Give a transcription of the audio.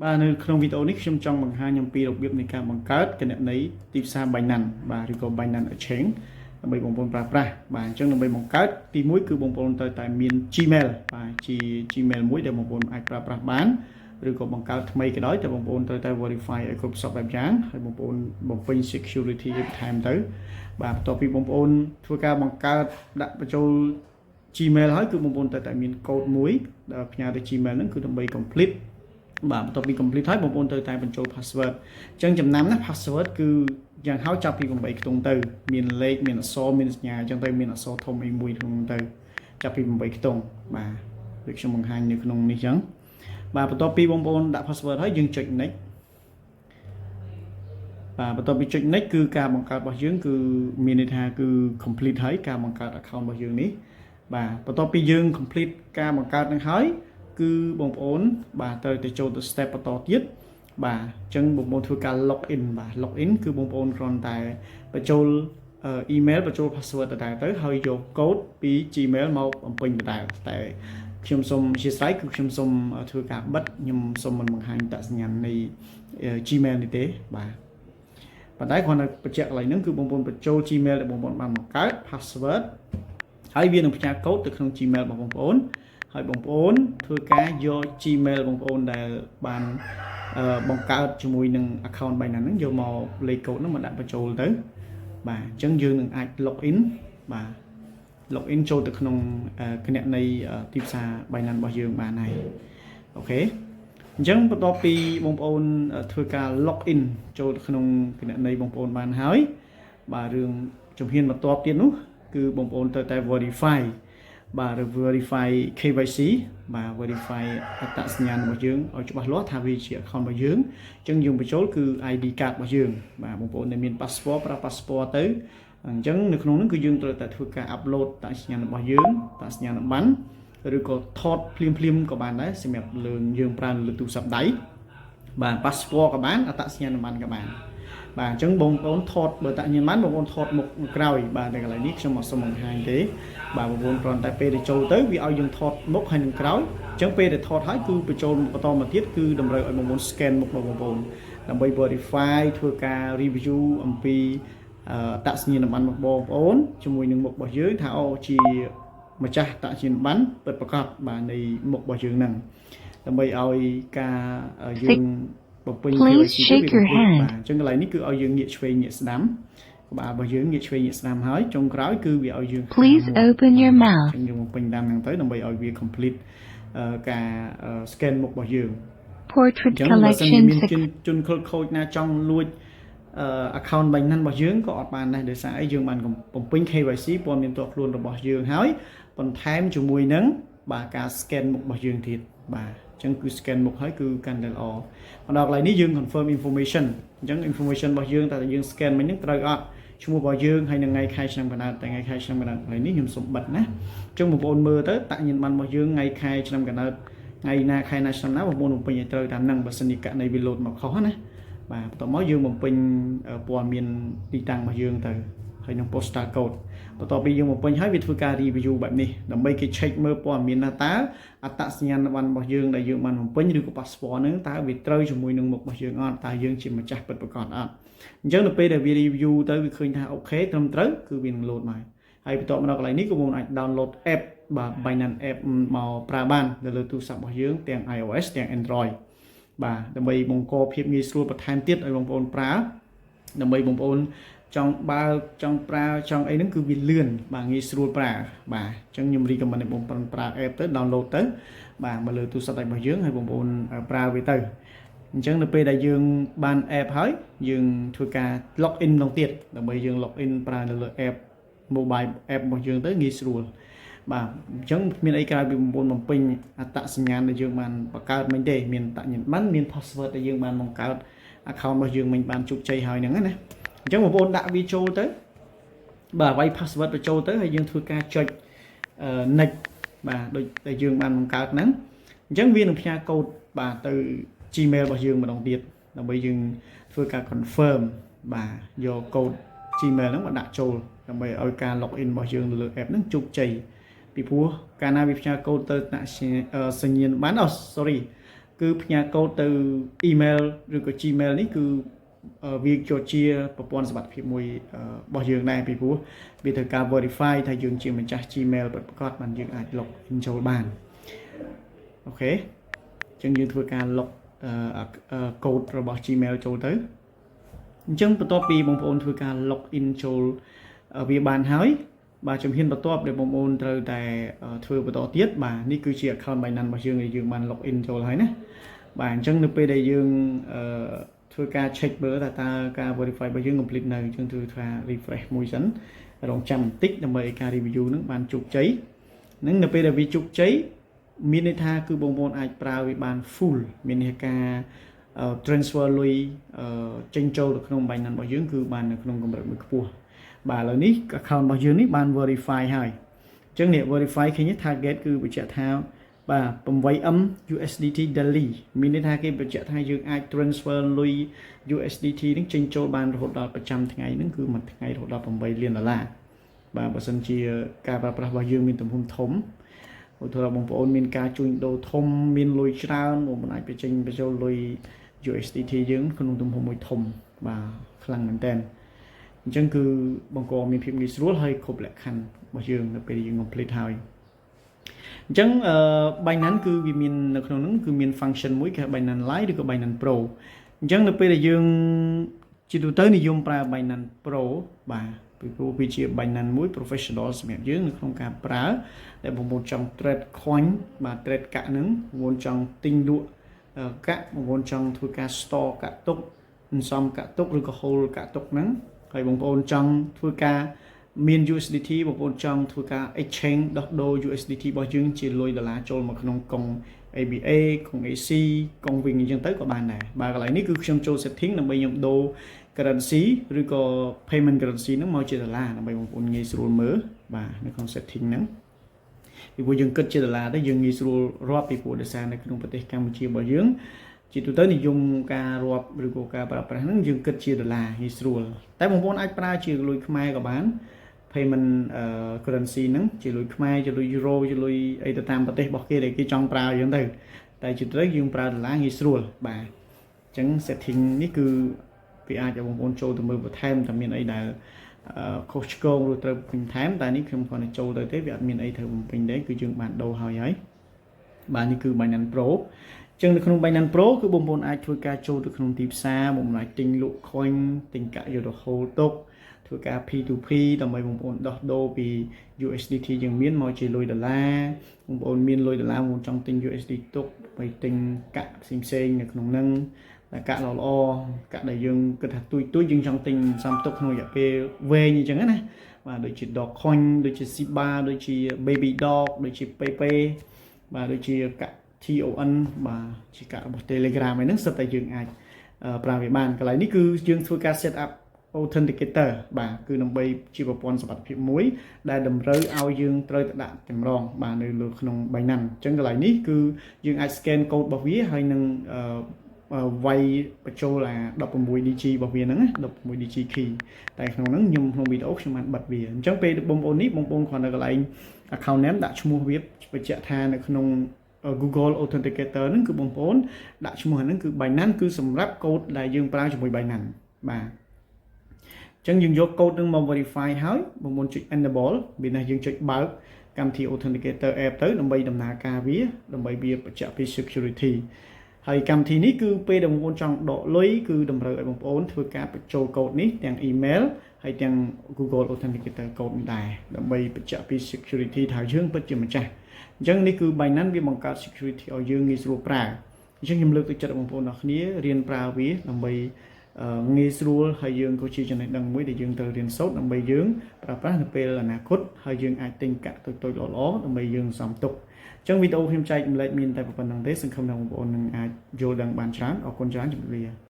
បាទនៅក្នុងវីដេអូនេះខ្ញុំចង់បង្ហាញអំពីរបៀបនៃការបង្កើតគណនីទីផ្សារ Binance បាទឬក៏ Binance Exchange ដើម្បីបងប្អូនប្រើប្រាស់បាទអញ្ចឹងដើម្បីបង្កើតទីមួយគឺបងប្អូនត្រូវតែមាន Gmail បាទជា Gmail មួយដែលបងប្អូនអាចប្រើប្រាស់បានឬក៏បង្កើតថ្មីក៏ដោយតែបងប្អូនត្រូវតែ verify ឲ្យគ្រប់សព្វបែបយ៉ាងហើយបងប្អូនបំពេញ security ឲ្យបន្ថែមទៅបាទបន្ទាប់ពីបងប្អូនធ្វើការបង្កើតដាក់បញ្ចូល Gmail ហើយគឺបងប្អូនត្រូវតែមានកូដមួយដែលផ្ញើទៅ Gmail ហ្នឹងគឺដើម្បី complete បាទបន្ទាប់ពី complete ហើយបងប្អូនត្រូវតែបញ្ចូល password អញ្ចឹងចំណាំណា password គឺយ៉ាងហោចចាប់ពី8ខ្ទង់ទៅមានលេខមានអក្សរមានសញ្ញាអញ្ចឹងទៅមានអក្សរធំអីមួយក្នុងទៅចាប់ពី8ខ្ទង់បាទដូចខ្ញុំបង្ហាញនៅក្នុងនេះអញ្ចឹងបាទបន្ទាប់ពីបងប្អូនដាក់ password ហើយយើងចុច next បាទបន្ទាប់ពីចុច next គឺការបង្កើតរបស់យើងគឺមានន័យថាគឺ complete ហើយការបង្កើត account របស់យើងនេះបាទបន្ទាប់ពីយើង complete ការបង្កើតនឹងហើយគឺបងប្អូនបាទត្រូវទៅចូលទៅ step បន្តទៀតបាទអញ្ចឹងបងប្អូនធ្វើការ log in បាទ log in គឺបងប្អូនគ្រាន់តែបញ្ចូល email បញ្ចូល password ដដែលទៅហើយយក code ពី Gmail មកបំពេញដដែលតែខ្ញុំសូមអធ្យាស្រ័យគឺខ្ញុំសូមធ្វើការបិទខ្ញុំសូមមិនបង្ហាញអត្តសញ្ញាណនៃ Gmail នេះទេបាទប៉ុន្តែគ្រាន់តែបញ្ជាក់កន្លែងហ្នឹងគឺបងប្អូនបញ្ចូល Gmail ដែលបងប្អូនបានបង្កើត password ហើយវានឹងផ្ញើកូដទៅក្នុង Gmail របស់បងប្អូនហើយបងប្អូនធ្វើការយក Gmail បងប្អូនដែលបានបង្កើតជាមួយនឹង account Binance ហ្នឹងយកមកលេខកូដហ្នឹងមកដាក់បញ្ចូលទៅបាទអញ្ចឹងយើងនឹងអាច log in បាទ log in ចូលទៅក្នុងគណនីទីផ្សារ Binance របស់យើងបានហើយ OK អញ្ចឹងបន្ទាប់ពីបងប្អូនធ្វើការ log in ចូលទៅក្នុងគណនីបងប្អូនបានហើយបាទរឿងជំហានបន្ទាប់ទៀតនោះគឺបងប្អូនត្រូវតែ verify បាទឬ verify KYC បាទ verify អត្តសញ្ញាណរបស់យើងឲ្យច្បាស់លាស់ថាវាជា account របស់យើងអញ្ចឹងយើងបញ្ចូលគឺ ID card របស់យើងបាទបងប្អូនដែលមាន passport ប្រើ passport ទៅអញ្ចឹងនៅក្នុងនោះគឺយើងត្រូវតែធ្វើការ upload អត្តសញ្ញាណរបស់យើងអត្តសញ្ញាណប័ណ្ណឬក៏ថតភ្លាមភ្លាមក៏បានដែរសម្រាប់លើយើងប្រើលើទូរស័ព្ទដៃបាទ passport ក៏បានអត្តសញ្ញាណប័ណ្ណក៏បានបាទអញ្ចឹងបងប្អូនថតបើអត្តសញ្ញាណប័ណ្ណបងប្អូនថតមុខក្រោយបាទនៅកន្លែងនេះខ្ញុំអត់សូមបង្ហាញទេបាទបងប្អូនគ្រាន់តែពេលដែលចូលទៅវាឲ្យយើងថតមុខហើយនឹងក្រោយអញ្ចឹងពេលដែលថតហើយគឺបញ្ចូលបន្តមកទៀតគឺតម្រូវឲ្យបងប្អូន scan មុខរបស់បងប្អូនដើម្បី verify ធ្វើការ review អំពីអត្តសញ្ញាណប័ណ្ណរបស់បងប្អូនជាមួយនឹងមុខរបស់យើងថាអូជាម្ចាស់អត្តសញ្ញាណប័ណ្ណពិតប្រាកដបាទនៃមុខរបស់យើងហ្នឹងដើម្បីឲ្យការយើងបំពេញ Please KYC ទៅ shake your hand. បាទអញ្ចឹងកន្លែងនេះគឺឲ្យយើងងាកឆ្វេងងាកស្ដាំក្បាលរបស់យើងងាកឆ្វេងងាកស្ដាំហើយចុងក្រោយគឺវាឲ្យយើង Please open your mouth. អញ្ចឹងយើងបំពេញតាមហ្នឹងទៅដើម្បីឲ្យវា complete ការ scan មុខរបស់យើង Portrait អញ្ចឹងបើសិនជា collection មានជនជនខិលខូចណាចង់លួចអឺ account Binance របស់យើងក៏អត់បានដែរដោយសារអីយើងបានបំពេញ KYC ព័ត៌មានផ្ទាល់ខ្លួនរបស់យើងហើយបន្ថែមជាមួយនឹងបាទការ scan មុខរបស់យើងទៀតបាទអញ្ចឹងគឺ scan មុខហើយគឺកាន់តែល្អមកដល់កន្លែងនេះយើង confirm information អញ្ចឹង information របស់យើងតើយើង scan មិញហ្នឹងត្រូវអត់ឈ្មោះរបស់យើងហើយនឹងថ្ងៃខែឆ្នាំកំណើតតែថ្ងៃខែឆ្នាំកំណើតកន្លែងនេះខ្ញុំសូមបិទណាអញ្ចឹងបងប្អូនមើលទៅអត្តសញ្ញាណប័ណ្ណរបស់យើងថ្ងៃខែឆ្នាំកំណើតថ្ងៃណាខែណាឆ្នាំណាបងប្អូនបំពេញឲ្យត្រូវតាមហ្នឹងបើសិនជាករណីវាលោតមកខុសណាបាទបន្ទាប់មកយើងបំពេញព័ត៌មានទីតាំងរបស់យើងទៅហើយនឹង postal code បន្ទាប់ពីយើងបំពេញហើយវាធ្វើការ review បែបនេះដើម្បីគេ check មើលព័ត៌មានណាតើអត្តសញ្ញាណប័ណ្ណរបស់យើងដែលយើងបានបំពេញឬក៏ passport ហ្នឹងតើវាត្រូវជាមួយនឹងមុខរបស់យើងអត់តើយើងជាម្ចាស់ពិតប្រាកដអត់អញ្ចឹងនៅពេលដែលវា review ទៅវាឃើញថា OK ត្រឹមត្រូវគឺវានឹង load មក ហើយបន្ទាប់មកដល់កន្លែងនេះក៏បងអាច download app បាទ Binance app មកប្រើបាននៅលើទូរស័ព្ទរបស់យើងទាំង iOS ទាំង Android បាទដើម្បីបង្កភាពងាយស្រួលបន្ថែមទៀតឲ្យបងប្អូនប្រើដើម្បីបងប្អូនចង់បើកចង់ប្រើចង់អីហ្នឹងគឺវាលឿនបាទងាយស្រួលប្រើបាទអញ្ចឹងខ្ញុំ recommend ឲ្យបងប្អូនប្រើ app ទៅ download ទៅបាទមកលើទូរស័ព្ទដៃរបស់យើងហើយបងប្អូនប្រើវាទៅអញ្ចឹងនៅពេលដែលយើងបាន app ហើយយើងធ្វើការ log in ម្ដងទៀតដើម្បីយើង log in ប្រើនៅលើ app mobile app របស់យើងទៅងាយស្រួលបាទអញ្ចឹងគ្មានអីក្រៅពីបងប្អូនបំពេញអត្តសញ្ញាណដែលយើងបានបង្កើតមិញទេមានអត្តសញ្ញាណប័ណ្ណមាន password ដែលយើងបានបង្កើត account របស់យើងមិញបានជោគជ័យហើយហ្នឹងណាអញ្ចឹងបងប្អូនដាក់វាចូលទៅបាទវាយ password បញ្ចូលទៅហើយយើងធ្វើការចុច next បាទដូចដែលយើងបានបង្កើតហ្នឹងអញ្ចឹងវានឹងផ្ញើកូដបាទទៅ Gmail របស់យើងម្ដងទៀតដើម្បីយើងធ្វើការ confirm បាទយកកូដ Gmail ហ្នឹងមកដាក់ចូលដើម្បីឲ្យការ login របស់យើងនៅលើ app ហ្នឹងជោគជ័យពីព្រោះកាលណាវាផ្ញើកូដទៅថ្នាក់សញ្ញាណប័ណ្ណអូ sorry គឺផ្ញើកូដទៅ email ឬក៏ Gmail នេះគឺវាចូលជាប្រព័ន្ធសុវត្ថិភាពមួយរបស់យើងដែរពីព្រោះវាត្រូវការ verify ថាយើងជាម្ចាស់ Gmail ពិតប្រាកដបានយើងអាច log in ចូលបាន OK អញ្ចឹងយើងធ្វើការ log កូដរបស់ Gmail ចូលទៅអញ្ចឹងបន្ទាប់ពីបងប្អូនធ្វើការ log in ចូលវាបានហើយបាទជំហានបន្ទាប់ដែលបងប្អូនត្រូវតែធ្វើបន្តទៀតបាទនេះគឺជា account Binance របស់យើងដែលយើងបាន log in ចូលហើយណាបាទអញ្ចឹងនៅពេលដែលយើងអឺធ្វើការ check មើលថាតើការ verify របស់យើង complete នៅអញ្ចឹងធ្វើថា refresh មួយសិនរងចាំបន្តិចដើម្បីឲ្យការ review នឹងបានជោគជ័យនឹងនៅពេលដែលវាជោគជ័យមានន័យថាគឺបងប្អូនអាចប្រើវាបាន full មានន័យថាការ transfer លុយចេញចូលទៅក្នុង Binance របស់យើងគឺបាននៅក្នុងកម្រិតមួយខ្ពស់បាទឥឡូវនេះ account របស់យើងនេះបាន verify ហើយអញ្ចឹងនេះ verify ឃើញ target គឺបញ្ជាក់ថាបាទ 8M USDT daily មានន័យថាគេបញ្ជាក់ថាយើងអាច transfer លុយ USDT នឹងចេញចូលបានរហូតដល់ប្រចាំថ្ងៃហ្នឹងគឺមួយថ្ងៃរហូតដល់8លានដុល្លារបាទបើសិនជាការប្រើប្រាស់របស់យើងមានទំហំធំឧទាហរណ៍បងប្អូនមានការជួញដូរធំមានលុយច្រើនបងប្អូនអាចបញ្ចេញបញ្ចូលលុយ USDT យើងក្នុងទំហំមួយធំបាទខ្លាំងមែនតើអញ្ចឹងគឺបង្កមានភាពងាយស្រួលហើយគ្រប់លក្ខខណ្ឌរបស់យើងនៅពេលយើង complete ហើយអញ្ចឹងអឺ Binance គឺវាមាននៅក្នុងហ្នឹងគឺមាន function មួយគេហៅ Binance Lite ឬក៏ Binance Pro អញ្ចឹងនៅពេលដែលយើងជាទូទៅនិយមប្រើ Binance Pro បាទពីព្រោះវាជា Binance មួយ professional សម្រាប់យើងនៅក្នុងការប្រើដែលបងប្អូនចង់ trade coin បាទ trade កាក់ហ្នឹងបងប្អូនចង់ទិញលក់កាក់បងប្អូនចង់ធ្វើការ store កាក់ទុកសន្សំកាក់ទុកឬក៏ hold កាក់ទុកហ្នឹងហើយបងប្អូនចង់ធ្វើការមាន USDT បងប្អូនចង់ធ្វើការ exchange ដោះដូរ USDT របស់យើងជាលុយដុល្លារចូលមកក្នុងកុង ABA កុង AC កុងវិញអញ្ចឹងទៅក៏បានដែរបាទកន្លែងនេះគឺខ្ញុំចូល setting ដើម្បីខ្ញុំដូរ currency ឬក៏ payment currency ហ្នឹងមកជាដុល្លារដើម្បីបងប្អូនងាយស្រួលមើលបាទនៅក្នុង setting ហ្នឹងពីព្រោះយើងគិតជាដុល្លារទៅយើងងាយស្រួលរាប់ពីព្រោះដោយសារនៅក្នុងប្រទេសកម្ពុជារបស់យើងជាទូទៅនិយមការរាប់ឬក៏ការប្រើប្រាស់ហ្នឹងយើងគិតជាដុល្លារងាយស្រួលតែបងប្អូនអាចប្រើជាលុយខ្មែរក៏បាន payment currency ហ្នឹងជាលុយខ្មែរជាលុយ euro ជាលុយអីទៅតាមប្រទេសរបស់គេដែលគេចង់ប្រើអញ្ចឹងទៅតែជាទូទៅយើងប្រើដុល្លារងាយស្រួលបាទអញ្ចឹង setting នេះគឺវាអាចឲ្យបងប្អូនចូលទៅមើលបន្ថែមតែមានអីដែលខុសឆ្គងឬត្រូវបំពេញថែមតែនេះខ្ញុំគ្រាន់តែចូលទៅទេវាអត់មានអីត្រូវបំពេញទេគឺយើងបានដូរហើយហើយបាទនេះគឺ Binance Pro ចឹងនៅក្នុង Binance Pro គឺបងប្អូនអាចធ្វើការចូលទៅក្នុងទីផ្សារបងប្អូនអាចទិញលក់ coin ទិញកាក់យកទៅ hold ទុកធ្វើការ P2P ដើម្បីបងប្អូនដោះដូរពី USDT យើងមានមកជាលុយដុល្លារបងប្អូនមានលុយដុល្លារបងប្អូនចង់ទិញ USD ទុកไปទិញកាក់ផ្សេងផ្សេងនៅក្នុងហ្នឹងតែកាក់ល្អល្អកាក់ដែលយើងគិតថាទួយទួយយើងចង់ទិញសំទុកក្នុងរយៈពេលវែងអញ្ចឹងណាបាទដូចជា Dogecoin ដូចជា Shiba ដូចជា Baby Doge ដូចជា Pepe បាទដូចជាកាក់ TON បាទជាកាក់របស់ Telegram ឯហ្នឹងសិតតែយើងអាចប្រើវាបានកន្លែងនេះគឺយើងធ្វើការ set up authenticator បាទគឺដើម្បីជាប្រព័ន្ធសុវត្ថិភាពមួយដែលតម្រូវឲ្យយើងត្រូវទៅដាក់តម្រងបាទនៅលើក្នុង Binance អញ្ចឹងកន្លែងនេះគឺយើងអាច scan code របស់វាហើយនឹងវាយបញ្ចូលអា16 DG របស់វាហ្នឹងណា16 DG key តែក្នុងហ្នឹងខ្ញុំក្នុងវីដេអូខ្ញុំបានបិទវាអញ្ចឹងពេលបងប្អូននេះបងប្អូនគ្រាន់តែកន្លែង account name ដាក់ឈ្មោះវាបញ្ជាក់ថានៅក្នុង Google Authenticator ហ្នឹងគឺបងប្អូនដាក់ឈ្មោះហ្នឹងគឺ Binance គឺសម្រាប់កូដដែលយើងប្រើជាមួយ Binance បាទអញ្ចឹងយើងយកកូដនឹងមក verify ហើយបងប្អូនចុច enable មានន័យយើងចុចបើកកម្មវិធី Authenticator app ទៅដើម្បីដំណើរការវាដើម្បីវាបញ្ជាក់ពី security ហើយកម្មវិធីនេះគឺពេលដែលបងប្អូនចង់ដកលុយគឺតម្រូវឲ្យបងប្អូនធ្វើការបញ្ចូលកូដនេះទាំង email ហើយទាំង Google Authenticator code នេះដែរដើម្បីបញ្ជាក់ពី security ថាយើងពិតជាម្ចាស់អញ្ចឹងនេះគឺ Binance វាបង្កើត security ឲ្យយើងងាយស្រួលប្រើអញ្ចឹងខ្ញុំលើកទឹកចិត្តបងប្អូនអរគ្នារៀនប្រើវាដើម្បីងាយស្រួលហើយយើងក៏ជាចំណេះដឹងមួយដែលយើងត្រូវរៀនសូត្រដើម្បីយើងប្រើប្រាស់នៅពេលអនាគតហើយយើងអាចទិញកាក់តូចៗល្អៗដើម្បីយើងសំទុកអញ្ចឹងវីដេអូខ្ញុំចែករំលែកមានតែប៉ុណ្្នឹងទេសង្ឃឹមថាបងប្អូននឹងអាចយល់ដឹងបានច្រើនអរគុណច្រើនជម្រាបលា។